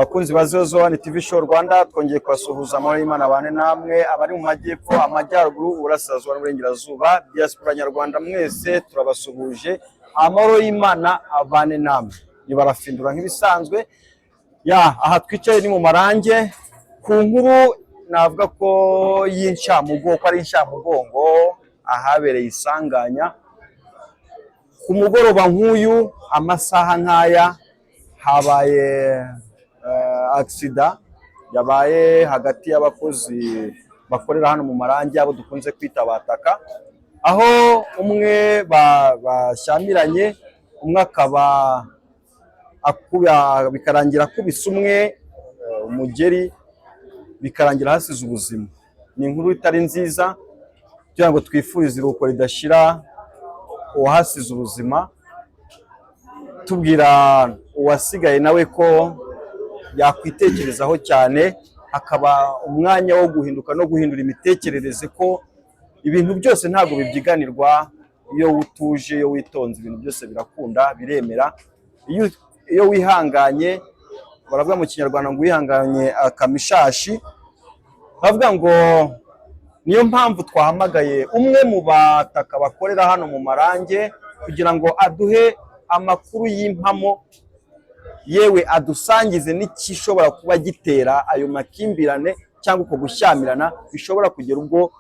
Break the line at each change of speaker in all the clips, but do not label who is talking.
Abakunzi ba 001 TV Show Rwanda, twongeye kubasuhuza. Amahoro y'Imana abane namwe, abari mu majyepfo, amajyaruguru, uburasirazuba n'uburengerazuba, diaspora nyarwanda mwese turabasuhuje. Amahoro y'Imana abane namwe. Ni barafindura nk'ibisanzwe. Ya, aha twicaye ni mu Marange, ku nkuru navuga ko y'incamugongo, ko ari incamugongo, ahabereye isanganya ku mugoroba nk'uyu, amasaha nk'aya. Habaye accident yabaye hagati y'abakozi bakorera hano mu Marange, abo dukunze kwita bataka, aho umwe bashyamiranye, umwe akaba bikarangira akubise umwe umugeri, bikarangira hasize ubuzima. Ni inkuru itari nziza, kugira ngo twifurize iruhuko ridashira uwahasize ubuzima, tubwira uwasigaye nawe ko yakwitekerezaho cyane, hakaba umwanya wo guhinduka no guhindura imitekerereze, ko ibintu byose ntabwo bibyiganirwa. Iyo utuje, iyo witonze, ibintu byose birakunda, biremera. Iyo wihanganye, baravuga mu Kinyarwanda ngo wihanganye akama ishashi. Bavuga ngo niyo mpamvu twahamagaye umwe mu bataka bakorera hano mu Marange kugira ngo aduhe amakuru y'impamo, yewe adusangize n'ikishobora kuba gitera ayo makimbirane cyangwa uko gushyamirana bishobora kugera ubwo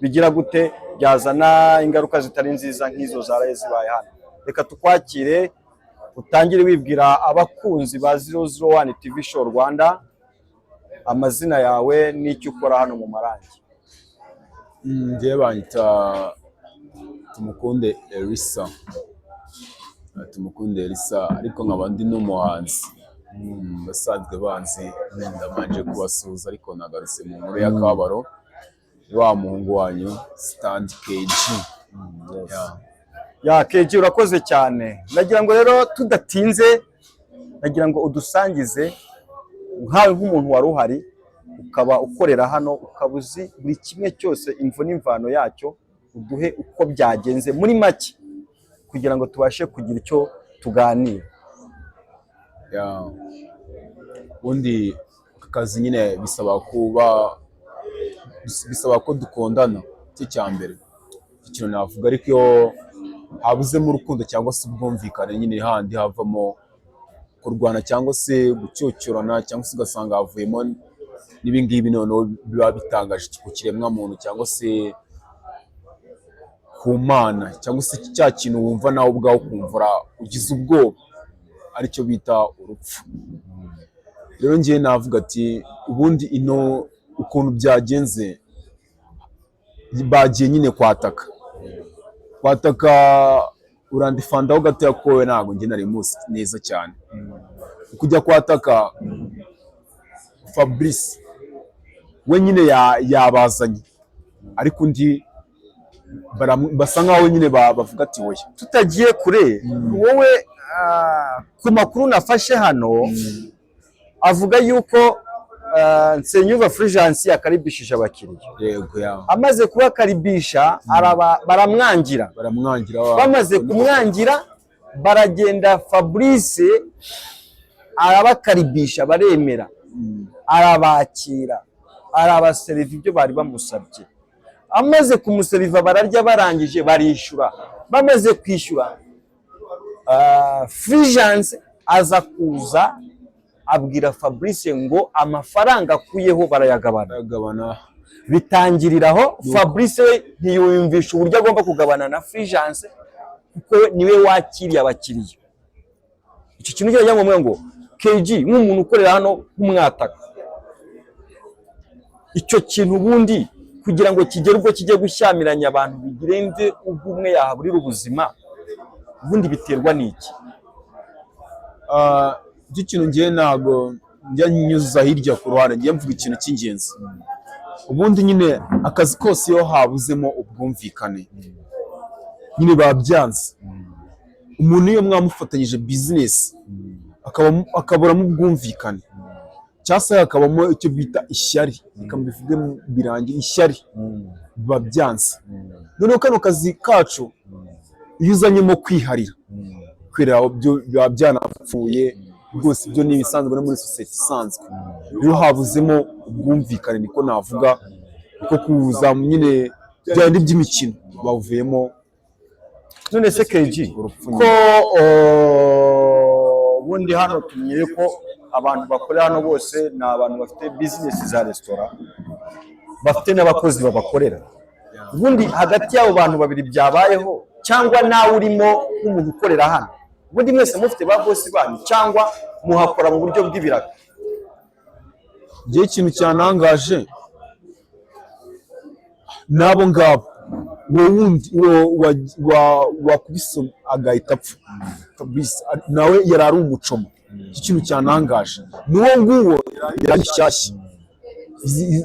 bigira gute, byazana ingaruka zitari nziza nk'izo zaraye zibaye hano. Reka tukwakire, utangire wibwira abakunzi ba 001 TV Show Rwanda amazina yawe n'icyo ukora hano mu Marange.
Njyewe banyita Tumukunde Elisa. Tumukunde Elisa, ariko nkaba ndi n'umuhanzi. Basanzwe banzi, ndamanje kubasuhuza, ariko nagarutse mu nkuru y'akababaro. Ni wa muhungu wanyu Stand KG. Yeah.
Ya, KG, urakoze cyane. Nagira ngo rero tudatinze, nagira ngo udusangize nkawe nk'umuntu wari uhari, ukaba ukorera hano, ukaba uzi buri kimwe cyose, imvo n'imvano yacyo, uduhe uko byagenze muri make kugira ngo tubashe kugira icyo tuganira.
Yeah. Ubundi aka kazi nyine bisaba kuba, bisaba ko dukundana, cyo cya mbere icyo kintu navuga. Ariko iyo habuzemo urukundo cyangwa se ubwumvikane, nyine handi havamo kurwana cyangwa se gucyocyorana, cyangwa se ugasanga havuyemo n'ibingibi. Noneho biba bitangaje ku kiremwamuntu cyangwa se ku Mana, cyangwa se cya kintu wumva nawe ubwawe ukumva ugize ubwoba, aricyo bita urupfu. Rero ngewe navuga ati ubundi ino ukuntu byagenze, bagiye nyine kwataka. Urandifandaho gatoya ko wowe ntabwo njye nari muzi neza cyane. Kujya kwataka, Fabrice we nyine yabazanye, ariko undi basa nkaho nyine bavuga ati oya.
Tutagiye kure, wowe ku makuru nafashe hano avuga yuko Nsengiyumva Fulgence yakaribishije abakiriya.
Yego, ya.
Amaze kubakaribisha, baramwangira.
Baramwangira.
Bamaze kumwangira, baragenda, Fabrice arabakaribisha, baremera, arabakira, arabaseriva ibyo bari bamusabye. Amaze kumuseriva, bararya, barangije barishyura. Bamaze kwishyura, Fulgence aza kuza abwira Fabrice ngo amafaranga akuyeho barayagabana.
Baragabana.
Bitangiriraho. Fabrice we ntiyumvisha uburyo agomba kugabana na Fulgence, kuko we niwe wakiriye abakiriya. Icyo kintu kirajya ngombwa ngo KG, nk'umuntu ukorera hano nk'umwataka, icyo kintu ubundi kugira ngo kigere ubwo kijye gushyamiranya abantu, birenze ubwo umwe yahaburira ubuzima, ubundi biterwa n'iki?
Ah, icyo kintu ngewe ntabwo njya nyuza hirya ku ruhande, ngiye mvuga ikintu cy'ingenzi. Ubundi nyine akazi kose iyo habuzemo ubwumvikane, nyine biba byanze. Umuntu iyo mwamufatanyije bizinesi akaburamo ubwumvikane, cyangwa se hakabamo icyo bita ishyari, reka mbivuge birangira ishyari, biba byanze. Noneho kano kazi kacu, iyo uzanyemo kwiharira, kwirera byo biba byanapfuye. Rwose ibyo ni ibisanzwe no muri sosiyete isanzwe. Rero habuzemo ubwumvikane, niko navuga, niko kuza nyine bya bindi by'imikino bavuyemo.
None se KG,
Urupfu.
ko ubundi hano tumenye ko abantu bakorera hano bose ni abantu bafite bizinesi za resitora, bafite n'abakozi babakorera, ubundi hagati y'abo bantu babiri byabayeho, cyangwa nawe urimo nk'umuntu ukorera hano, ubundi mwese mufite ba boss banyu cyangwa muhakora mu buryo bw'ibiraka?
Njyewe ikintu cyanangaje n'abo ngabo, uwo wundi, uwo wakubise agahita apfa kabisa, nawe yari ari umucoma. Iki kintu cyanangaje n'uwo nguwo yari ari shyashya.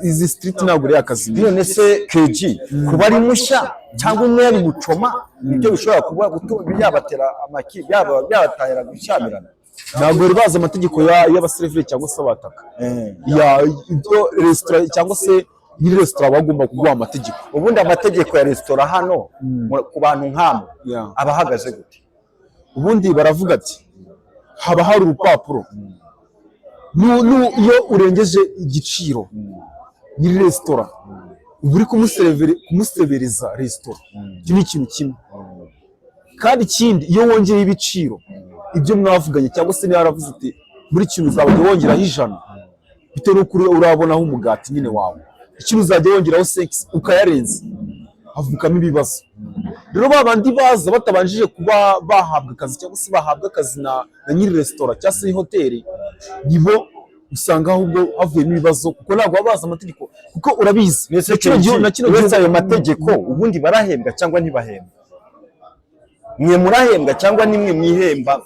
Izi street ntabwo ari akazi.
None se KG, kuba ari mushya cyangwa umwe yari mucoma, nibyo bishobora kuba gutuma byabatera amaki, byabatera gushyamirana?
Ntabwo bari bazi amategeko y'abaseriveri cyangwa se abataka ya ibyo resitora, cyangwa se nyiri resitora bagomba kuguha amategeko.
Ubundi amategeko ya resitora hano ku bantu nk'amwe aba ahagaze gute?
Ubundi baravuga ati haba hari urupapuro. Iyo urengeje igiciro nyiri resitora, uba uri kumusebereza resitora. Icyo ni ikintu kimwe. Kandi ikindi, iyo wongereye ibiciro ibyo mwavuganye, cyangwa se niba yaravuze ati muri kintu uzajya wongeraho 100 bitewe n'uko urabonaho umugati nyine wawe, ikintu uzajya wongeraho segisi ukayarenza, havukamo ibibazo. Rero ba bandi baza batabanjije kuba bahabwa akazi, cyangwa se bahabwa akazi na nyiri resitora cyangwa se hoteli, nibo usanga ahubwo havuyemo ibibazo, kuko ntabwo baba bazi amategeko, kuko urabizi
Mbese
na kino gihugu, na kino
uretse
gihugu
ayo mategeko, ubundi barahembwa cyangwa ntibahembwa? Mwe murahembwa cyangwa nimwe mwihemba,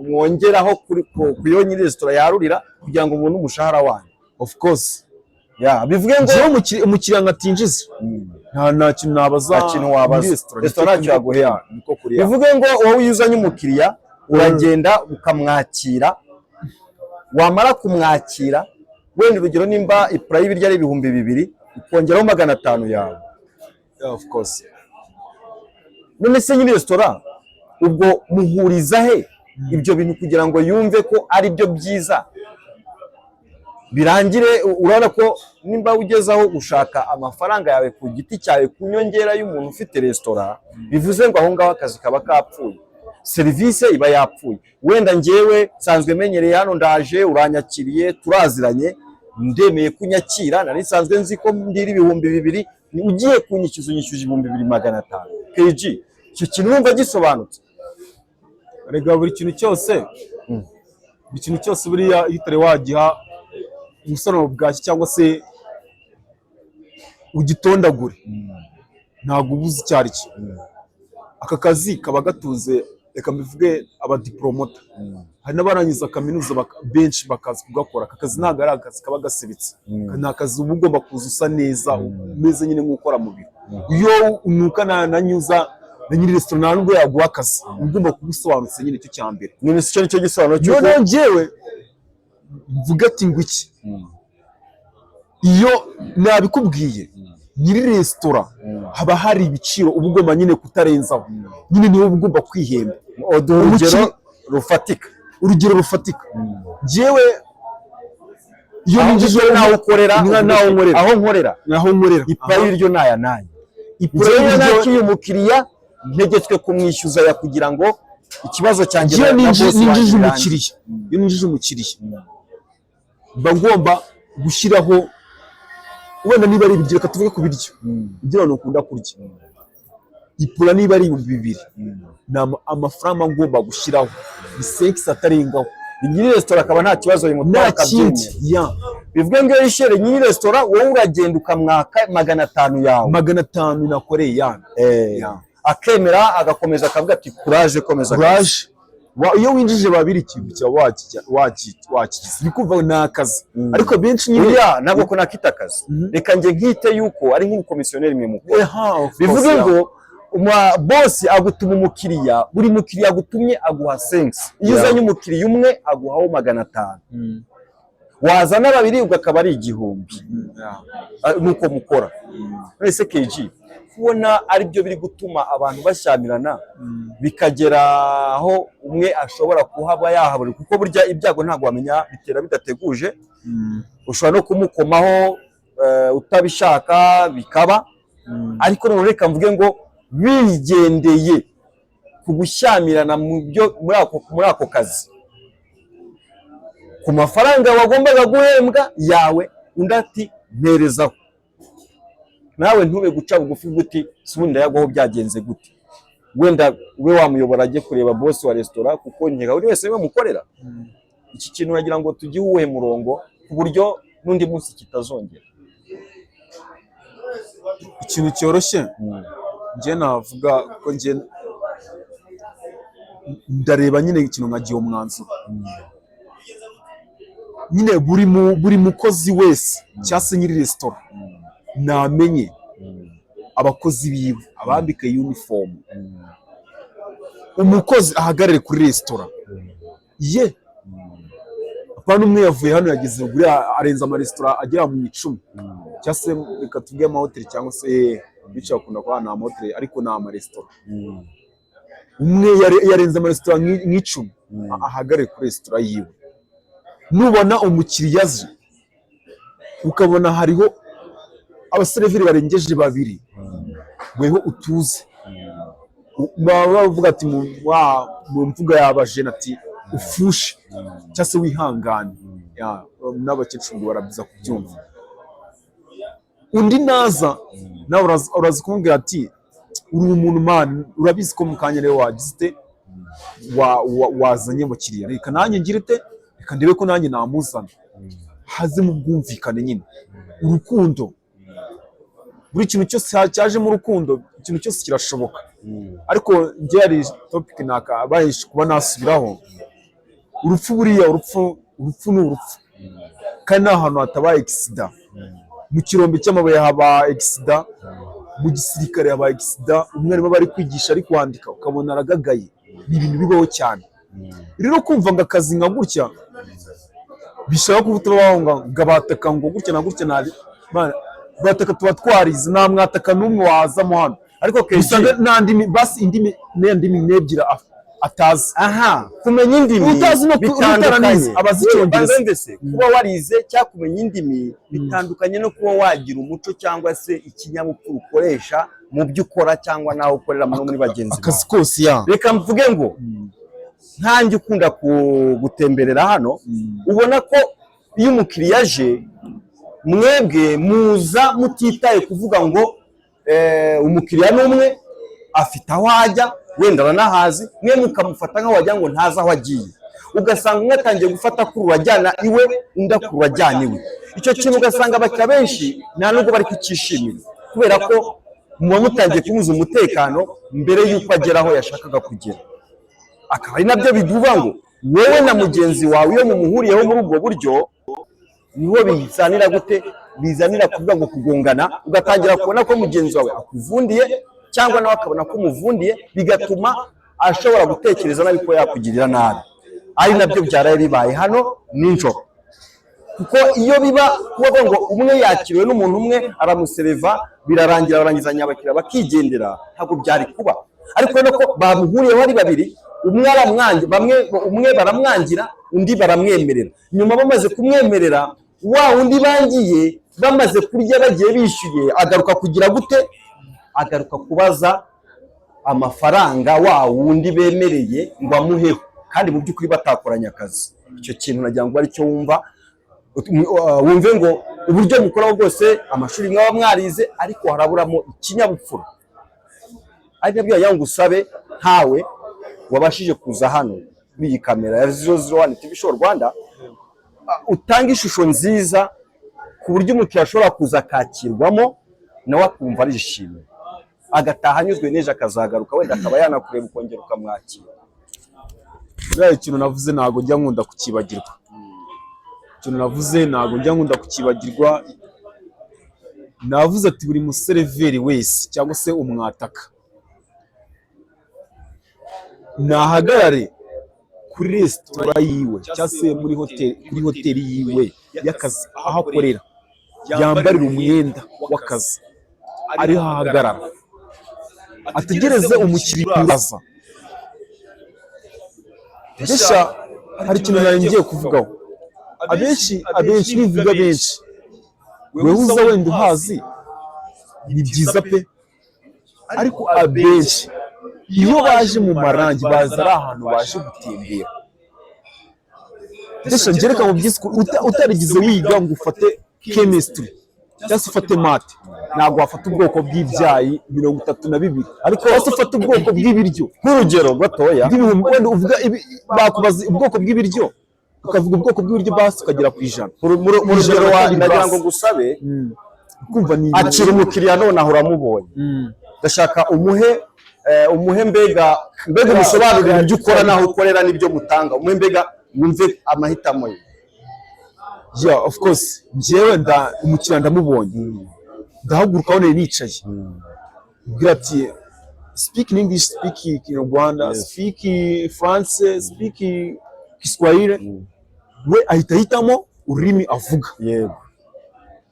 mwongeraho ku yo nyiri resitora yarurira kugira ngo mubone umushahara wanyu?
Of course.
Ya, bivuge ngo
Njyewe umukiriya nkatinjiza, nta kintu nabaza.
Nta kintu wabaza.
Muri resitora.
Resitora ntacyo yaguhemba.
Niko kuriya.
Bivuge ngo wowe iyo uzanye umukiriya, uragenda ukamwakira, wamara kumwakira, wenda urugero nimba ipura y'ibiryo ari 2000, ukongeraho 500 yawe.
Yeah, of course.
None se nyiri resitora ubwo muhuriza he ibyo bintu kugira ngo yumve ko ari byo byiza, birangire? Urabona ko nimba ugeze aho gushaka amafaranga yawe ku giti cyawe ku nyongera y'umuntu ufite resitora, bivuze ngo aho ngaho akazi kaba kapfuye, serivisi iba yapfuye. Wenda njyewe nsanzwe menyereye hano, ndaje uranyakiriye, turaziranye, ndemeye kunyakira, nari nsanzwe nzi ko ndira 2000, ugiye kunyishyuza unyishyuje 2500. KG, icyo kintu wumva gisobanutse?
Rega buri kintu cyose, buri kintu cyose buriya iyo utari wagiha ubusobanuro bwacyo cyangwa se ugitondagure, ntabwo uba uzi icyo ari cyo. Aka kazi kaba gatunze, reka mbivuge, abadiporomota. Hari n'abarangiza kaminuza benshi bakaza kugakora. Aka kazi ntabwo ari akazi kaba gasebetse, ni akazi uba ugomba kuza usa neza, umeze nyine nk'ukora mu biro. Iyo unuka na nyuza na nyiri resitora, nta nubwo yaguha akazi. Uba ugomba kuba usobanutse nyine, icyo cya mbere.
None se icyo nicyo gisobanuro cy'uko
Noneho njyewe mvuga ati ngo iki, iyo nabikubwiye, nyiri resitora haba hari ibiciro uba ugomba nyine kutarenzaho, nyine niwe uba ugomba kwihemba.
Uduha urugero rufatika.
Urugero rufatika, njyewe iyo
Aho
ninjije
nawe ukorera,
naho nkorera.
Aho nkorera,
Naho nkorera.
Ipura y'ibiryo naya naya.
Ipura
Njyewe
y'ibiryo-
nakiriye umukiriya, ntegetswe kumwishyuza ya kugira ngo ikibazo cyanjye
Iyo
na boss wanjye
ninjije
birangire.
umukiriya, iyo ninjije umukiriya, mba ngomba gushyiraho, wenda niba ari ibiryo, reka tuvuge ku biryo, ibyo abantu bakunda kurya, ipura niba ari 2000, ni amafaranga ngomba gushyiraho ni sekisi atarengaho.
Nyiri resitora akaba nta kibazo bimutwara,
Nta kindi.
akabyemera?
Ya.
Bivuge ngo iyo yishyure nyiri resitora, wowe uragenda ukamwaka 500 yawe.
500 nakoreye yana. Ya.
Akemera, agakomeza akavuga ati kuraje, komeza akazi.
Kuraje. Iyo winjije babiri, ikintu cyawe wakigize, ni kumva ni akazi, ariko benshi nyine
Oya, ntabwo ko nakita akazi. Reka njye nkite yuko ari nk'ubukomisiyoneri mwe mukora.
Eha, of course,
Bivuge
yeah.
ngo boss agutuma umukiriya, buri mukiriya agutumye aguha senkisi. Iyo uzanye umukiriya umwe, aguhaho 500. Wazana babiri, ugakaba ari 1000.
Yeah.
Ah, nuko mukora. None se KG, Kubona aribyo biri gutuma abantu bashyamirana, bikagera aho umwe ashobora kuhaba yahabura, kuko burya ibyago ntabwo wamenya bitera bidateguje. Ushobora no kumukomaho utabishaka bikaba. Ariko none reka mvuge ngo bigendeye ku gushyamirana mu byo muri ako kazi, ku mafaranga wagombaga guhembwa yawe, undi ati mperezaho, nawe ntube guca bugufi guti si ubundi ndayagwaho, byagenze gute? Wenda ube wamuyobora ajye kureba boss wa resitora, kuko nkeka buri wese niwe mukorera. Iki kintu uragira ngo tugihe uwuhe murongo ku buryo n'undi munsi kitazongera?
Ikintu cyoroshye njye navuga ko njye ndareba nyine ikintu nkagiha umwanzuro nyine. Buri mukozi wese cyangwa se nyiri resitora namenye abakozi biwe, abambike uniform. Umukozi ahagarare kuri resitora ye, apana umwe yavuye hano yageze ruguru arenze amaresitora agera mu 10, cyangwa se reka tuvuge amahoteli, cyangwa se bityo bakunda kuba ni amahoteli ariko ni amaresitora. Umwe yarenze amaresitora nk'icumi, ahagarare kuri resitora yiwe. Nubona umukiriya aje, ukabona hariho abaseriveri barengeje babiri, weho utuze. Baba bavuga ati mu mvugo y'abajene ati ufushe cyangwa se wihangane. Ya, n'abakecuru ngo barabiza kubyumva. Undi naza nawe uraza kumubwira ati uri umuntu man, urabizi ko mu kanya rero wagize ute, wazanye abakiriya, reka nanjye ngire ute, reka ndebe ko nanjye namuzana. Haze mu bwumvikane nyine, urukundo. Buri kintu cyose cyajemo urukundo, ikintu cyose kirashoboka. Ariko njye hari topic nakabaye kuba nasubiraho: urupfu. Buriya urupfu, urupfu ni urupfu, kandi nta hantu hatabaye accident. Mu kirombe cy'amabuye haba accident, mu gisirikare haba accident. Umwarimu aba ari kwigisha, ari kwandika, ukabona aragagaye. Ni ibintu bibaho cyane. Rero kumva ngo akazi nka gutya bishaka kuba utabaho ngo abataka ngo gutya na gutya nabi. Bana, bataka tuba twarize, nta mwataka n'umwe wazamo hano
Ariko
gusa
kenshi
nta ndimi, basi indimi n'indimi n'ebyiri atazi.
Aha, kumenya indimi
Utazi no
bitandukanye.
utaranize, aba azi Icyongereza.
Banza wumve, kuba warize cyangwa kumenya indimi bitandukanye no kuba wagira umuco cyangwa se ikinyabupfura ukoresha mu byo ukora cyangwa n'aho ukorera no muri bagenzi
Akazi
bawe.
kose ya.
Reka mvuge ngo nkanjye ukunda gutemberera hano, ubona ko iyo umukiriya aje, mwebwe muza mutitaye kuvuga ngo umukiriya ni umwe, afite aho ajya, wenda aranahazi, mwe mukamufata nk'aho wagira ngo ntazi aho agiye. Ugasanga umwe atangiye gufata kurura ajyana iwe, undi akurura ajyana iwe. Icyo kintu ugasanga abakiriya benshi nta nubwo bari kucyishimira, kubera ko muba mutangiye kumuza umutekano mbere y'uko agera aho yashakaga kugera. Akaba ari nabyo bivuga ngo wowe na mugenzi wawe, iyo mumuhuriyeho muri ubwo buryo, niho bizanira gute, bizanira kuvuga ngo kugongana, ugatangira kubona ko mugenzi wawe akuvundiye cyangwa nawe akabona ko umuvundiye, bigatuma ashobora gutekereza nabi ko yakugirira nabi, ari nabyo byaraye bibaye hano nijoro. Kuko iyo biba kuvuga ngo umwe yakiriwe n'umuntu umwe aramuseriva, birarangira barangizanya abakiriya bakigendera, ntabwo byari kuba. Ariko urabona ko bamuhuriyeho ari babiri, umwe aramwangira, bamwe umwe baramwangira, undi baramwemerera. Nyuma bamaze kumwemerera, wa wundi bangiye, bamaze kurya bagiye bishyuye, agaruka kugira gute? Agaruka kubaza amafaranga wa wundi bemereye ngo amuheho, kandi mu by'ukuri batakoranye akazi. Icyo kintu nagira ngo aricyo wumva, wumve ngo uburyo mukoraho bwose, amashuri mwaba mwarize, ariko haraburamo ikinyabupfura. Ari nabyo yagira ngo usabe nkawe wabashije kuza hano kuri iyi kamera ya 001 TV Show Rwanda, utanga ishusho nziza ku buryo umukiriya ashobora kuza akakirwamo, nawe akumva arishimye, agataha anyuzwe, n'ejo akazagaruka, wenda akaba yanakureba ukongera ukamwakira.
Buriya ikintu navuze ntabwo njya nkunda kukibagirwa. Ikintu navuze ntabwo njya nkunda kukibagirwa. Navuze ati buri museriveri wese cyangwa se umwataka nahagarare kuri resitora yiwe cyangwa se muri hoteli, kuri hoteli yiwe y'akazi aho akorera, yambarira umwenda w'akazi ariho ahagarara. Ategereze umukiriya uraza. Mbese hari ikintu nari ngiye kuvugaho. Abenshi, nivuga benshi, wewe uza wenda uhazi, ni byiza pe, ariko abenshi iyo baje mu Marangi baza ari ahantu baje gutembera. Mbese njye reka mubwize ukuri, utarigeze wiga ngo ufate chemistry cyangwa se ufate math, ntabwo wafata ubwoko bw'ibyayi 32, ariko wese ufate ubwoko bw'ibiryo.
Nk'urugero gatoya.
Bw'ibihumbi, wenda uvuga bakubaza ubwoko bw'ibiryo, ukavuga ubwoko bw'ibiryo basi ukagera ku 100.
Mu rugero
Ijana na kabiri
nagira
basi.
ngo ngusabe.
Kumva ni
Akira umukiriya nonaha, uramubonye. Ndashaka umuhe mbega umusobanurire ibyo ukora n'aho ukorera n'ibyo mutanga, umuhe mbega wumve amahitamo ye.
Yeah, of course, njyewe nda umukiriya ndamubonye, ndahaguruka aho nari nicaye, mbwira ati: "Speak in English, speak Kinyarwanda, speak France, speak Kiswahili." We ahita ahitamo ururimi avuga.
Yego,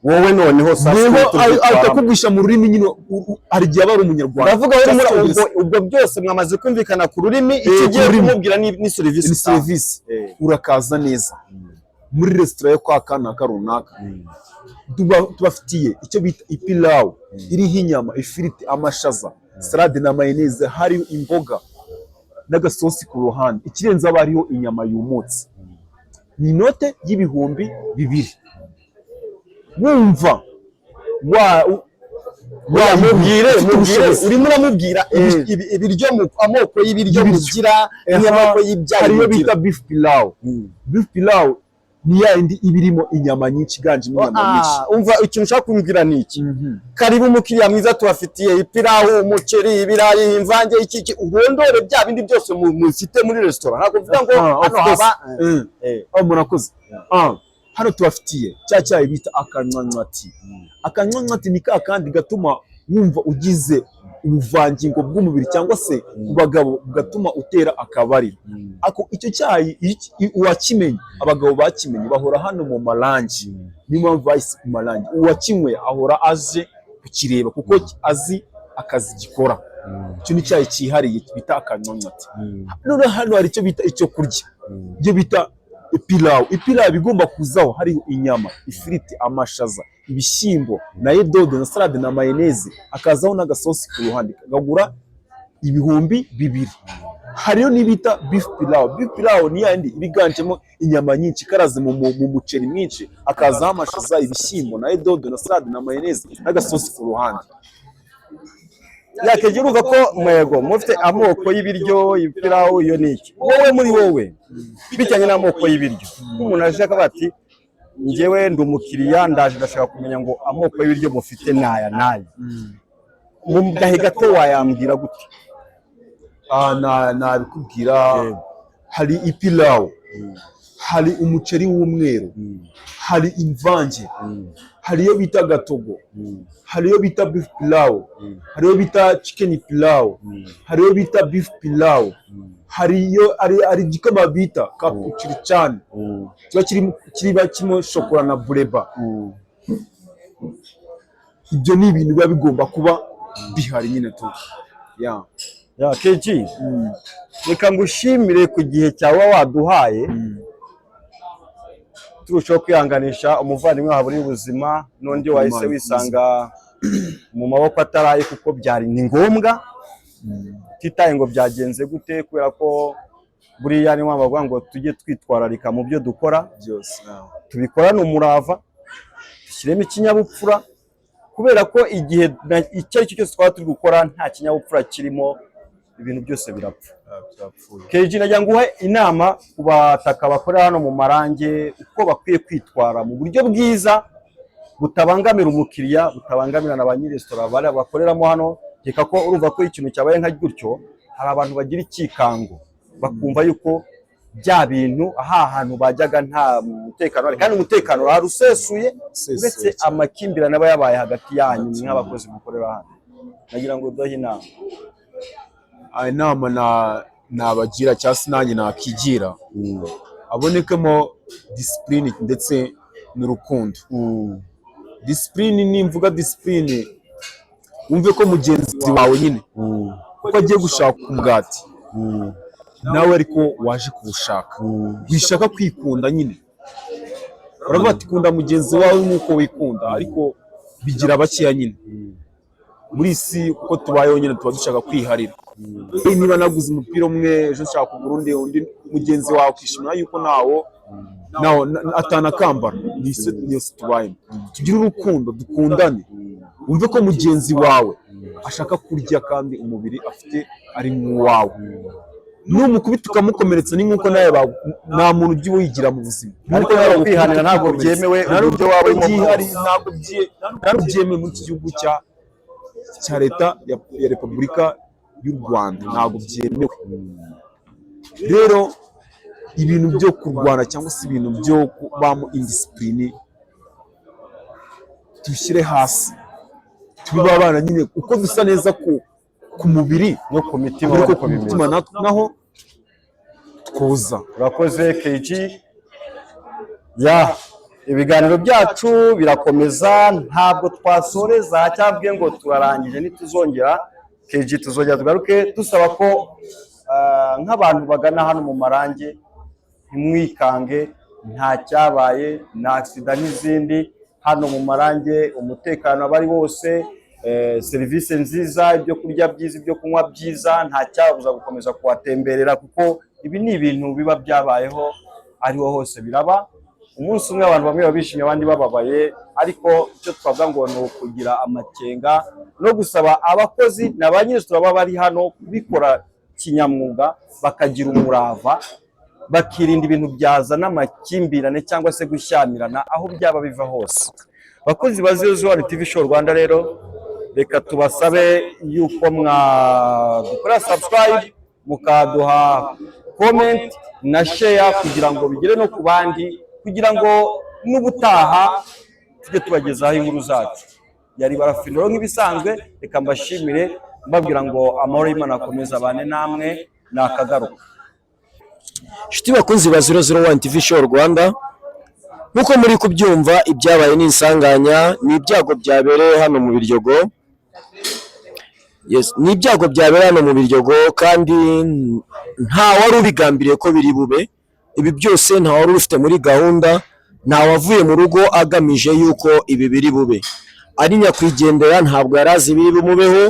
wowe noneho saa
Weho
sita
ahita
tubyitwaramo.
akugurisha mu rurimi nyine, hari igihe aba ari Umunyarwanda
Ndavuga wowe
cyangwa se
ubwo,
Icyongereza.
ubwo byose mwamaze kumvikana ku rurimi, icyo
Ku
ugiye
rurimi.
kumubwira ni serivisi
Ni
utanga.
serivisi. "Urakaza neza muri resitora yo kwa kanaka runaka. Tubafitiye icyo bita ipilawu iriho inyama, ifiriti, amashaza, salade na mayonnaise, hariho imboga n'agasosi ku ruhande. Ikirenze haba hariho inyama yumutse. Ni inote y'2000." Wumva wa
Mubwire
ufite
mubwire
ubushobozi.
Urimo uramubwira ibiryo amoko y'ibiryo
Y'ibiryo.
mugira n'amoko y'ibyayi
Hariyo
mugira.
bita beef pilau. Beef pilau ni ya yindi iba irimo inyama nyinshi, iganjemo inyama nyinshi.
Ah, umva, ikintu ushaka kumbwira ni iki: "Karibu umukiriya mwiza, tubafitiye ipirawu, umuceri, ibirayi, imvange, iki iki." Urondore bya bindi byose mufite muri resitora. Ntabwo uvuga ngo
Ah, of
hano
course.
haba
Oh, murakoze. Hano tubafitiye cya cyayi bita akanywanywa. Akanywanywa ni ka kandi gatuma wumva ugize ubuvangingo bw'umubiri, cyangwa se ku bagabo bugatuma utera akabariro. Ako icyo cyayi iyo uwakimenye, abagabo bakimenye bahora hano mu Marangi, niyo mpamvu bahise mu Marangi. Uwakinyweye ahora aje kukireba kuko azi akazi gikora. Icyo ni icyayi cyihariye bita akanywanywa. Noneho hano hari icyo bita icyo kurya, ibyo bita ipilawu. Ipilawu igomba kuzaho hariho inyama, ifiriti, amashaza, ibishyimbo na dodo na salade na mayonnaise, hakazaho n'agasosi ku ruhande, kagura 2000. Hariyo n'ibita beef pilau. Beef pilau ni yandi ibiganjemo inyama nyinshi ikaraze mu muceri mwinshi, hakazaho amashaza, ibishyimbo na dodo na salade na mayonnaise n'agasosi ku ruhande.
Yakeje, urumva ko mwego mufite amoko y'ibiryo, ipirawu, iyo ni iki? Wowe muri wowe, bijyanye n'amoko y'ibiryo, nk'umuntu aje akavuga ati: "Njyewe ndi umukiriya, ndaje, ndashaka kumenya ngo amoko y'ibiryo mufite n'aya n'aya," mu gahe gato wayambwira gute?
Ah, nabikubwira. Hari ipilawu, hari umuceri w'umweru, hari imvange, hari iyo bita gatogo, hari iyo bita beef pilau, hari iyo bita chicken pilau, hari iyo bita beef pilau, hari iyo hari igikoma bita kapuciricani, kiba kirimo kirimo shokora na bureba. Ibyo ni ibintu biba bigomba kuba bihari nyine tu, yeah.
Ya KG, reka ngushimire ku gihe cyawe waduhaye. Turushaho kwihanganisha umuvandimwe wawe uri ubuzima n'undi wahise
Imana
wisanga mu maboko ataraye, kuko byari ni ngombwa, utitaye ngo byagenze gute, kubera ko buriya niyo mpamvu bavuga ngo tujye twitwararika mu byo dukora
byose, yeah.
Tubikorane umurava, dushyiremo ikinyabupfura, kubera ko igihe icyo ari cyo cyose twaba turi gukora nta kinyabupfura kirimo, ibintu byose birapfa.
Ah, byapfuye.
KG, nagira ngo uhe inama ku bataka bakorera hano mu Marange, uko bakwiye kwitwara mu buryo bwiza butabangamira umukiriya, butabangamira na ba nyiri resitora bakoreramo hano. Nkeka ko urumva ko ikintu cyabaye nka gutyo, hari abantu bagira icyikango, bakumva yuko bya bintu aha hantu bajyaga nta mutekano uhari, kandi umutekano urahari usesuye,
Usesuye
uretse
cyane.
amakimbirane aba yabaye hagati yanyu nk'abakozi mukorera hano. Nagira ngo uduhe inama.
Ah, inama nabagira cyangwa se nanjye nakigira, abonekemo discipline ndetse n'urukundo. Discipline, nimvuga discipline, Wumve ko mugenzi wawe nyine ko agiye gushaka umugati, nawe ariko waje kuwushaka. Wishaka kwikunda nyine, baravuga ati: "Kunda mugenzi wawe nk'uko wikunda," ariko bigira bakeya nyine muri iyi si. Uko tubayeho nyine, tuba dushaka kwiharira. Niba naguze umupira umwe, ejo nshaka kugura undi, undi mugenzi wawe akishimira yuko nawo atanakambara. Ni isi, niyo si tubayemo. Tugire urukundo, dukundane, wumve ko mugenzi wawe ashaka kurya kandi umubiri afite ari nk'uwawe. Numukubita ukamukomeretsa, ni nk'uko nawe nta muntu ujya wigira mu buzima.
Ariko
Nk'uko nawe
kwihanira ntabwo
ukamukomeretsa.
byemewe,
Nta
uburyo waba urimo
byihari
bwose.
Ntabwo byemewe muri iki gihugu cya leta ya Repubulika y'u Rwanda, ntabwo byemewe. Rero ibintu byo kurwana cyangwa se ibintu byo kubamo indiscipline tubishyire hasi, tube abana nyine uko dusa neza ku mubiri
no ku mitima,
ariko
ariko
ku
bimeze.
mutima naho twoza.
Urakoze, KG. Ya, ibiganiro byacu birakomeza, ntabwo twasoreza cyangwa ngo turarangije, ntituzongera. KG, tuzongera tugaruke dusaba ko nk'abantu bagana hano mu Marange, ntimwikange, nta cyabaye, ni accident nk'izindi. Hano mu Marange umutekano aba ari wose, serivisi nziza, ibyo kurya byiza, ibyo kunywa byiza, nta cyabuza gukomeza kuhatemberera, kuko ibi ni ibintu biba byabayeho, ariho hose biraba. Umunsi umwe abantu bamwe baba bishimye, abandi bababaye, ariko icyo twavuga ngo ni ukugira amakenga no gusaba abakozi na ba nyir'resitora baba bari hano kubikora kinyamwuga, bakagira umurava, bakirinda ibintu byazana amakimbirane cyangwa se gushyamirana aho byaba biva hose. Bakozi ba 001 TV Show Rwanda rero, reka tubasabe yuko mwadukora subscribe, mukaduha comment na share, kugira ngo bigere no ku bandi, kugira ngo n'ubutaha tujye tubagezaho inkuru zacu. Yari Barafinoro nk'ibisanzwe. Reka mbashimire, mbabwira ngo amahoro y'Imana akomeze abane namwe, nakagaruka.
Inshuti bakunzi ba 001 TV Show Rwanda, nk'uko muri kubyumva, ibyabaye ni insanganya, ni ibyago byabereye hano mu Biryogo. Yes, ni ibyago byabereye hano mu Biryogo, kandi nta wari ubigambiriye ko biri bube. Ibi byose nta wari ubifite muri gahunda, nta wavuye mu rugo agamije yuko ibi biri bube. Ari nyakwigendera ntabwo yari azi ibiri bumubeho,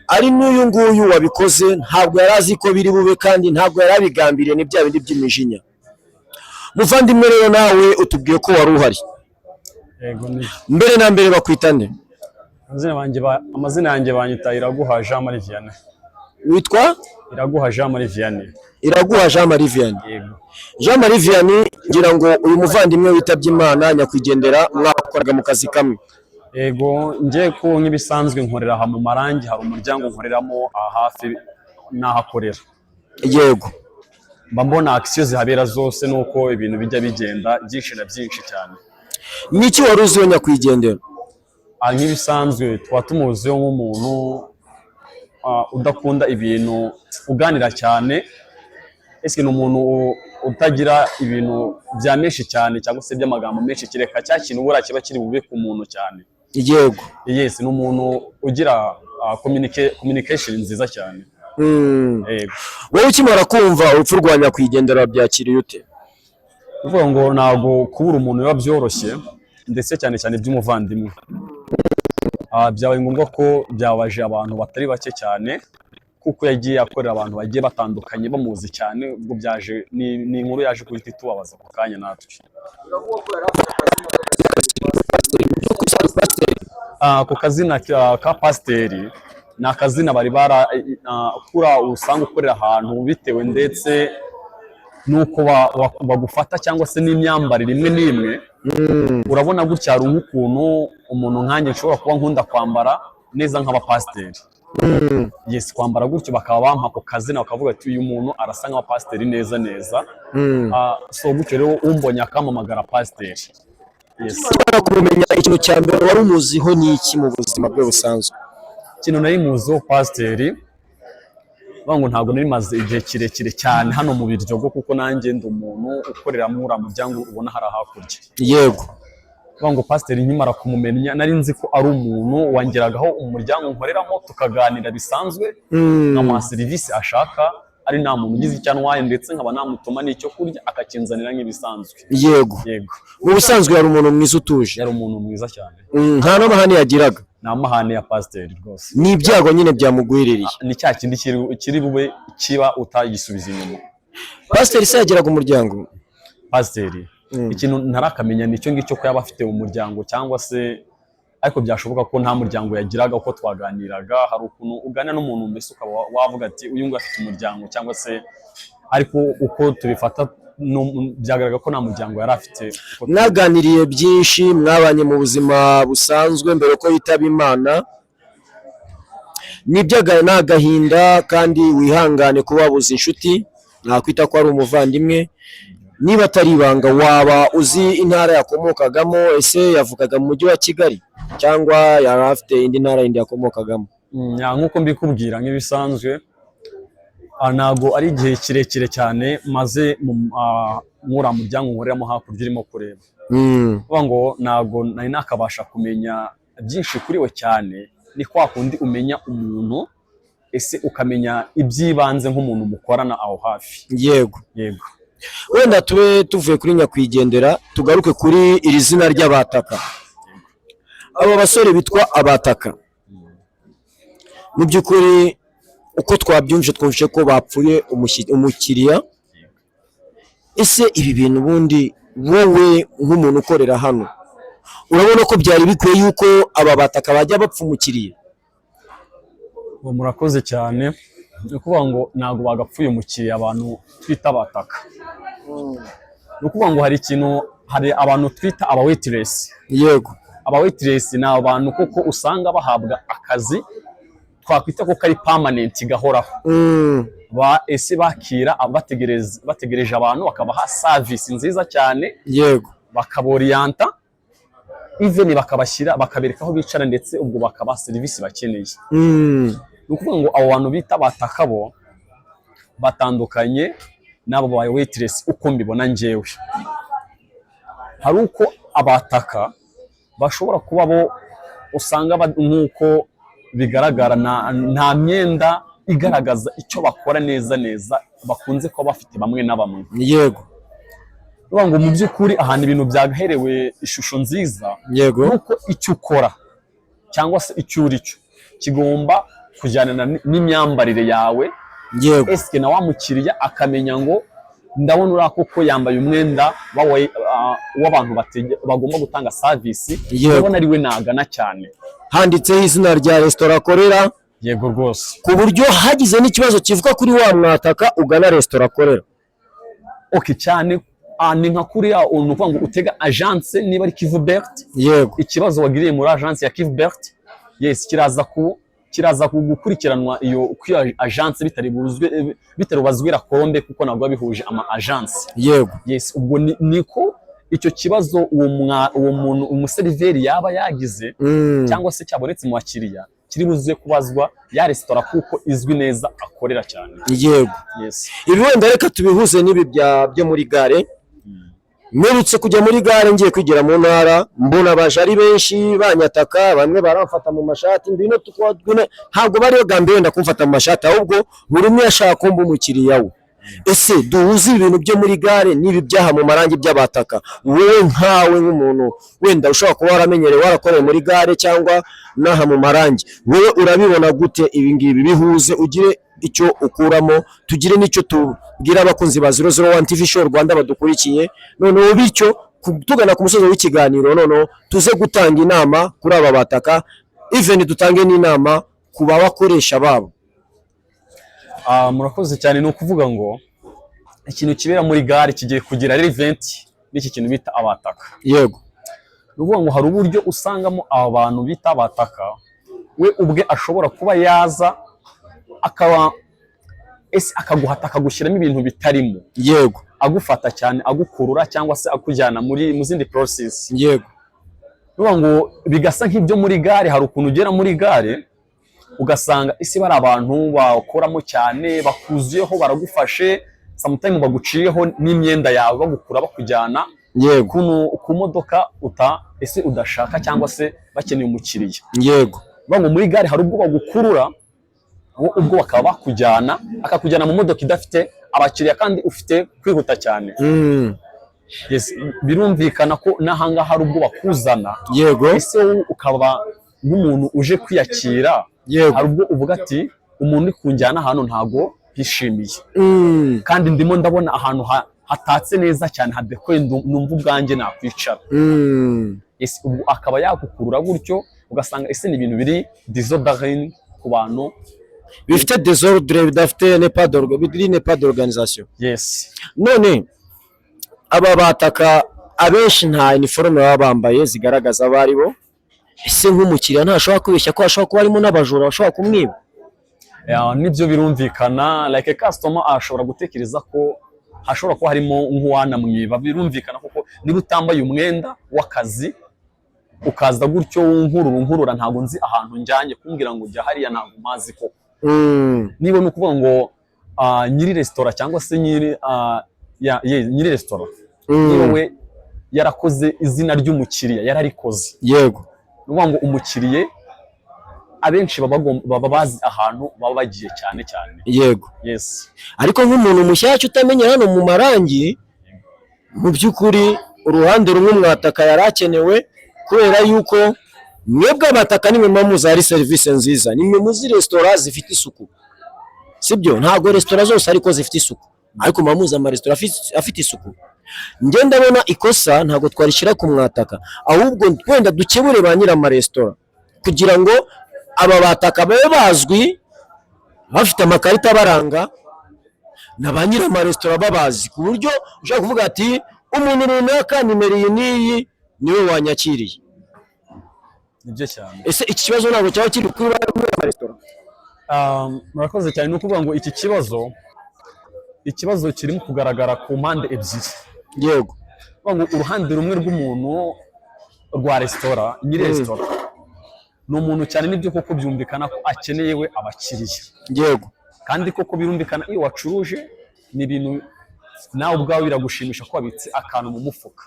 ari n'uyu nguyu wabikoze ntabwo yari azi ko biri bube, kandi ntabwo yari abigambiriye, ni bya bindi by'imijinya. Muvandimwe rero, nawe utubwiye ko wari uhari.
Yego, ni
Mbere na mbere bakwita nde?
Amazina yanjye banyita Iraguha Jean Marie Vianney.
Witwa?
Iraguha Jean Marie Vianney.
Iraguha Jean Marie Vianney.
Yego.
Jean Marie Vianney, ngira ngo uyu muvandimwe witabye Imana, nyakwigendera, mwakoraga mu kazi kamwe.
Yego, njye ko nk'ibisanzwe nkorera aha mu Marangi, hari umuryango nkoreramo aha hafi n'ahakorera. Mba mbona action zihabera zose nuko ibintu bijya bigenda byinshi na byinshi cyane.
Niki wari uziho nyakwigendera?
Ah, nk'ibisanzwe tuba tumuziho nk'umuntu udakunda ibintu, uganira cyane. Ese ni umuntu utagira ibintu bya menshi cyane cyangwa se by'amagambo menshi, kereka cya kintu buriya kiba kiri bube ku muntu cyane. Yes, ni umuntu ugira communication nziza cyane. Yego.
Wowe ukimara kumva urupfu rwa nyakwigendera wabyakiriye ute?
Kuvuga ngo ntabwo kubura umuntu biba byoroshye, ndetse cyane cyane by'umuvandimwe. Byabaye ngombwa ko byabaje abantu batari bake cyane, kuko yagiye akorera abantu bagiye batandukanye bamuzi cyane. Ubwo byaje ni inkuru yaje guhita itubabaza ako kanya natwe. Ako kazina ka pasiteri ni akazina bari bara kura usanga ukorera ahantu bitewe ndetse n'uko bagufata cyangwa se n'imyambarire imwe n'imwe. Urabona gutya hari nk'ukuntu umuntu nkanjye nshobora kuba nkunda kwambara neza nk'abapasiteri. Yes, kwambara gutyo bakaba bampa ako kazina, bakavuga ati: "Uyu muntu arasa nk'abapasiteri neza neza." So gutyo rero umbonye akampamagara pasiteri, yes.
Ukimara kumumenya, ikintu cya mbere wari umuziho ni iki mu buzima bwe busanzwe?
Ikintu nari muziho pasiteri, bavuga ngo ntabwo nari maze igihe kirekire cyane hano mu Biryogo, kuko nanjye ndi umuntu ukorera muri uriya muryango ubona hari hakurya. Kuvuga ngo pasiteri nkimara kumumenya, nari nzi ko ari umuntu wangeragaho umuryango nkoreramo, tukaganira bisanzwe, nkamuha serivisi ashaka, ari nta muntu ugize icyo antwaye, ndetse nkaba namutuma n'icyo kurya akakinzanira nk'ibisanzwe. Yego.
Mu busanzwe yari umuntu mwiza utuje?
Yari umuntu mwiza cyane.
Nta n'amahane yagiraga?
Ni amahane ya pasiteri rwose.
Ni ibyago nyine byamugwiririye.
Ni cya kindi kiri bube kiba utagisubiza inyuma.
Pasiteri se yagiraga umuryango?
Pasiteri, ikintu ntarakamenya ni icyo ngicyo, ko yaba afite umuryango cyangwa se, ariko byashoboka ko nta muryango yagiraga. Uko twaganiraga, hari ukuntu uganira n'umuntu mbese ukaba wavuga ati uyu nguyu afite umuryango cyangwa se, ariko uko tubifata byagaragara ko nta muryango yari afite.
Mwaganiriye byinshi, mwabanye mu buzima busanzwe mbere ko yitaba Imana. Ni agahinda kandi wihangane kuba wabuze inshuti, nakwita ko ari umuvandimwe. Niba atari ibanga, waba uzi intara yakomokagamo? Ese yavukaga mu mujyi wa Kigali cyangwa yari afite indi ntara yindi yakomokagamo?
Yeah, nk'uko mbikubwira nk'ibisanzwe, ntabwo ari igihe kirekire cyane maze muri uriya muryango nkoreramo hakurya urimo kureba. Kuvuga ngo ntabwo nari nakabasha kumenya byinshi kuri we cyane. Ni kwa kundi umenya umuntu, ese ukamenya iby'ibanze nk'umuntu mukorana aho hafi. Yego.
Wenda tube tuvuye kuri nyakwigendera, tugaruke kuri iri zina ry'abataka. Aba basore bitwa abataka, mu by'ukuri uko twabyumvise, twumvise ko bapfuye umukiriya. Ese ibi bintu ubundi wowe nk'umuntu ukorera hano, urabona ko byari bikwiye yuko aba bataka bajya bapfa umukiriya?
Ubu murakoze cyane. Ni ukuvuga ngo ntabwo bagapfuye umukiriya abantu twita abataka. Ni ukuvuga ngo hari ikintu, hari abantu twita aba waitress. Aba waitress ni abantu koko usanga bahabwa akazi twakwita ko kari permanent, gahoraho. Ba ese bakira bategereje abantu, bakabaha service nziza cyane, bakaboriyanta, even bakabashyira, bakabereka aho bicara, ndetse ubwo bakabaha serivisi bakeneye. Ni ukuvuga ngo abo bantu bita bataka bo batandukanye n'abo ba waitress. Uko mbibona njyewe, hari uko abataka bashobora kuba bo usanga nk'uko bigaragara nta myenda igaragaza icyo bakora neza neza bakunze kuba bafite bamwe na bamwe. Ni ukuvuga ngo mu by'ukuri ahantu ibintu byagaherewe ishusho nziza, nuko icyo ukora cyangwa se icyo uri cyo kigomba kujyana n'imyambarire yawe. Esike na wa mukiriya akamenya ngo ndabona uriya koko yambaye umwenda w'abantu bagomba gutanga service, ndabona ari we nagana cyane.
Handitseho izina rya resitora akorera.
Yego rwose.
Ku buryo hagize n'ikibazo kivuga kuri wa mwataka, ugana resitora akorera.
Okay, cyane. Ni nka kuriya ni ukuvuga ngo utega agence, niba ari Kivu Bert, ikibazo wagiriye muri agence ya Kivu Bert, yes, kiraza gukurikiranwa iyo ku iyo agence, bitari bubazwe Rakombe, kuko ntabwo biba bihuje ama agence. Yes, ubwo niko icyo kibazo uwo muntu umuseriveri yaba yagize cyangwa se cyabonetse mu bakiriya, kiri buze kubazwa ya resitora kuko izwi neza akorera cyane. Yes.
Ibi wenda reka tubihuze n'ibi byo muri gare. Mperutse kujya muri gare ngiye kwigira mu ntara, mbona baje ari benshi banyataka, bamwe baramfata mu mashati, ngwino ngwino. Ntabwo bari bagambiriye wenda kumfata mu mashati, ahubwo buri umwe yashaka kumba umukiriya we. Ese duhuze ibintu byo muri gare n'ibi byaha mu marangi by'abataka, wowe nkawe nk'umuntu wenda ushobora kuba waramenyereye, warakoreye muri gare cyangwa n'aha mu marangi, wowe urabibona gute ibi ngibi? Bihuze ugire icyo ukuramo, tugire n'icyo tubwira abakunzi ba 001 TV Show Rwanda badukurikiye. Noneho bityo tugana ku musozo w'ikiganiro, noneho tuze gutanga inama kuri aba bataka, even dutange n'inama ku babakoresha babo.
Murakoze cyane. Ni ukuvuga ngo ikintu kibera muri gare kigiye kugira relevant n'iki kintu bita abataka. Ni ukuvuga ngo hari uburyo usangamo aba bantu bita abataka, we ubwe ashobora kuba yaza akaba ese akaguhata, akagushyiramo ibintu bitarimo, agufata cyane, agukurura cyangwa se akujyana mu zindi process. Ni ukuvuga ngo bigasa nk'ibyo muri gare. Hari ukuntu ugera muri gare ugasanga isi bari abantu bakoramo cyane, bakuzuyeho, baragufashe, sometime baguciyeho n'imyenda yawe, bagukura bakujyana. Ukuntu ku modoka uta ese udashaka cyangwa se bakeneye umukiriya. Bavuga ngo muri gare hari ubwo bagukurura, wo ubwo bakaba bakujyana, akakujyana mu modoka idafite abakiriya kandi ufite kwihuta cyane. Yes, birumvikana ko n'ahangaha hari ubwo bakuzana. Ese wowe ukaba nk'umuntu uje kwiyakira, hari ubwo uvuga ati umuntu uri kunjyana ahantu ntago yishimiye, kandi ndimo ndabona ahantu hatatse neza cyane, hadekoye, numva ubwanjye nakwicara. Ese ubwo akaba yagukurura gutyo, ugasanga ese ni ibintu biri disorder ku bantu.
Bifite désordre, bidafite ne pas d'orga, biri ne pas d'organisation. None aba bataka abenshi nta uniforme baba bambaye zigaragaza abo ari bo. Ese nk'umukiriya ntashobora kwibeshya ko hashobora kuba harimo n'abajura bashobora kumwiba?
Yeah, nibyo, birumvikana. Like a customer ashobora gutekereza ko hashobora kuba harimo nk'uwanamwiba. Birumvikana, kuko niba utambaye umwenda w'akazi ukaza gutyo unkurura unkurura, ntabwo nzi ahantu njyanye, kumbwira ngo jya hariya, ntabwo mpazi koko. Niba ni ukuvuga ngo nyiri resitora cyangwa se nyiri nyiri resitora, niba we yarakoze izina ry'umukiriya, yararikoze. Ni ukuvuga ngo umukiriya abenshi baba bazi ahantu baba bagiye cyane cyane. Yes.
Ariko nk'umuntu mushyashya utamenye hano mu Marangi, mu by'ukuri uruhande rumwe umwataka yari akenewe, kubera yuko mwebwe abataka nimwe muba muzi hari serivisi nziza, nimwe muzi resitora zifite isuku, sibyo? Ntabwo resitora zose ariko zifite isuku, ariko muba muzi amaresitora afite isuku. Njye ndabona ikosa ntabwo twarishyira ku mwataka, ahubwo wenda dukebure ba nyir'amaresitora kugira ngo aba bataka babe bazwi, bafite amakarita abaranga, na ba nyir'amaresitora babazi, ku buryo ushobora kuvuga ati umuntu runaka nimero iyi n'iyi niwe wanyakiriye.
Nibyo cyane.
Ese iki kibazo ntabwo cyaba kiri kuri ba nyir'amaresitora?
Murakoze cyane. Ni ukuvuga ngo iki kibazo, ikibazo kirimo kugaragara ku mpande ebyiri. Kuvuga ngo uruhande rumwe rw'umuntu rwa resitora, nyiri resitora ni umuntu cyane, nibyo koko byumvikana ko akeneye we abakiriya. Kandi koko birumvikana, iyo wacuruje ni ibintu nawe ubwawe biragushimisha ko wabitse akantu mu mufuka.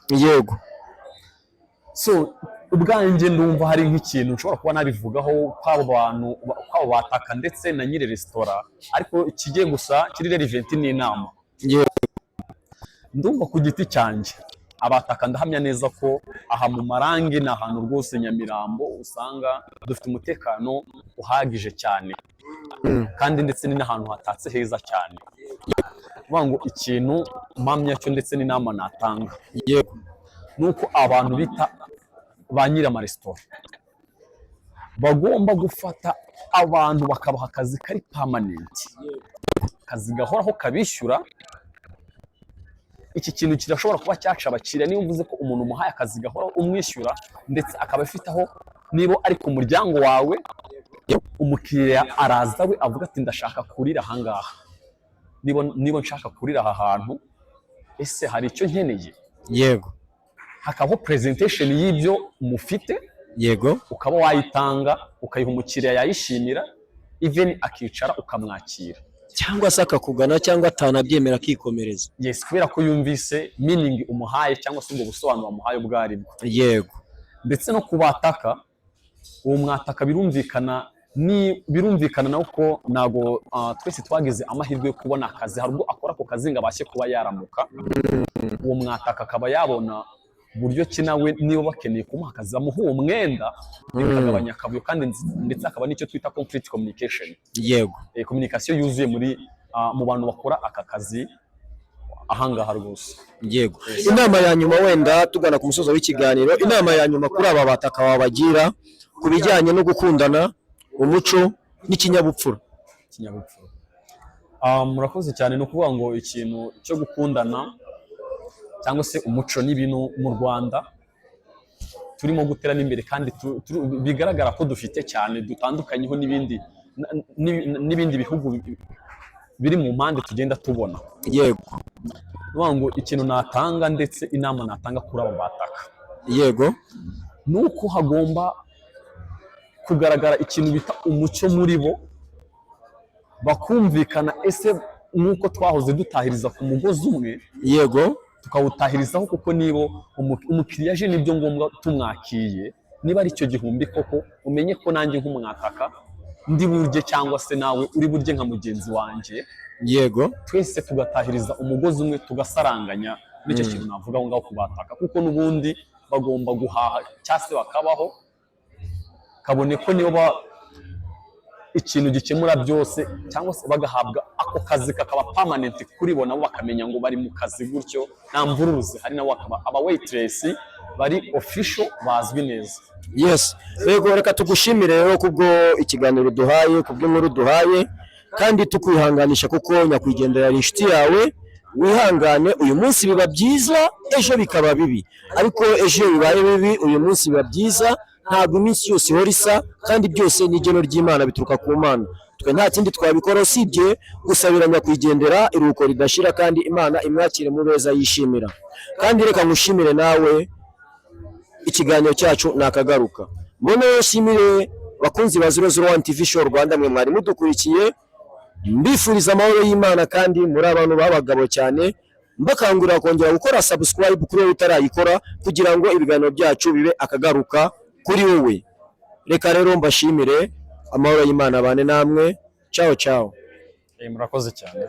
So ubwanjye ndumva hari nk'ikintu nshobora kuba nabivugaho kw'abo bantu, kw'abo bataka ndetse na nyiri resitora, ariko ikigiye gusa kiri relevant ni inama. Ndumva ku giti cyanjye, abataka ndahamya neza ko aha mu Marangi ni ahantu rwose Nyamirambo usanga dufite umutekano uhagije cyane, kandi ndetse ni n'ahantu hatatse heza cyane. Kuvuga ngo ikintu mpamya cyo ndetse n'inama natanga ni uko abantu bita ba nyir'amaresitora bagomba gufata abantu bakabaha akazi kari permanent, akazi gahoraho kabishyura. Iki kintu kirashobora kuba cyaca abakiriya. Niba uvuze ko umuntu umuhaye akazi gahoraho umwishyura, ndetse akaba afite aho, niba ari ku muryango wawe, umukiriya araza we avuga ati ndashaka kurira ahangaha, niba nshaka kurira aha hantu, ese hari icyo nkeneye? Hakabaho presentation y'ibyo mufite, ukaba wayitanga, ukayiha umukiriya, yayishimira, even akicara ukamwakira.
Cyangwa se akakugana, cyangwa atanabyemera akikomereza.
Yes, kubera ko yumvise meaning umuhaye cyangwa se ubwo busobanuro wamuhaye ubwo ari bwo. Ndetse no kubataka, uwo mwataka birumvikana, ni birumvikana nawe ko ntago twese twagize amahirwe yo kubona akazi. Hari ubwo akora ako kazi ngo abashe kuba yaramuka. Uwo mwataka akaba yabona buryo ki nawe niba bakeneye kumuha akazi bamuha uwo mwenda, bikagabanya akavuyo, kandi ndetse akaba n'icyo twita complete communication, communication yuzuye muri mu bantu bakora aka kazi ahangaha rwose.
Yego, inama ya nyuma, wenda tugana ku musozo w'ikiganiro, inama ya nyuma kuri aba bataka wabagira ku bijyanye no gukundana, umuco n'ikinyabupfura?
Ikinyabupfura. Murakoze cyane. Ni ukuvuga ngo ikintu cyo gukundana cyangwa se umuco ni ibintu mu Rwanda turimo guteramo imbere, kandi bigaragara ko dufite cyane, dutandukanyeho n'ibindi n'ibindi bihugu biri mu mpande tugenda tubona. Ni ukuvuga ngo ikintu natanga ndetse inama natanga kuri aba bataka ni uko hagomba kugaragara ikintu bita umucyo muri bo, bakumvikana. Ese nk'uko twahoze dutahiriza ku mugozi umwe, Tukawutahirizaho kuko niba umukiriya aje, nibyo ngombwa tumwakiye. Niba ari icyo 1000 koko, umenye ko nanjye nk'umwataka ndi burye, cyangwa se nawe uri burye nka mugenzi wanjye, twese tugatahiriza umugozi umwe, tugasaranganya. Nicyo kintu navuga aho ngaho kubataka, kuko n'ubundi bagomba guhaha cyangwa se bakabaho, kabone ko nibo ikintu gikemura byose, cyangwa se bagahabwa ako kazi kakaba permanent kuri bo, nabo bakamenya ngo bari mu kazi gutyo, nta mvururu zihari, nabo bakaba aba waitress bari official, bazwi neza.
Yes, yego. Reka tugushimire rero kubwo ikiganiro duhaye, kubw'inkuru duhaye, kandi tukwihanganisha kuko nyakwigendera yari inshuti yawe. Wihangane, uyu munsi biba byiza, ejo bikaba bibi, ariko ejo iyo bibaye bibi, uyu munsi biba byiza. Ntabwo iminsi yose ihora isa, kandi byose ni igeno ry'Imana, bituruka ku Mana. Twe nta kindi twabikora usibye gusabira nyakwigendera iruhuko ridashira, kandi Imana imwakire mu beza yishimira. Kandi reka ngushimire nawe, ikiganiro cyacu nakagaruka. Mbone nshimire bakunzi ba 001 TV Show Rwanda, mwe mwari mudukurikiye, mbifuriza amahoro y'Imana, kandi muri abantu b'abagabo cyane. Mbakangurira kongera gukora subscribe kuri wowe utarayikora, kugira ngo ibiganiro byacu bibe akagaruka kuri wowe. Reka rero mbashimire, amahoro y'Imana abane namwe. Ciao ciao.
Murakoze cyane.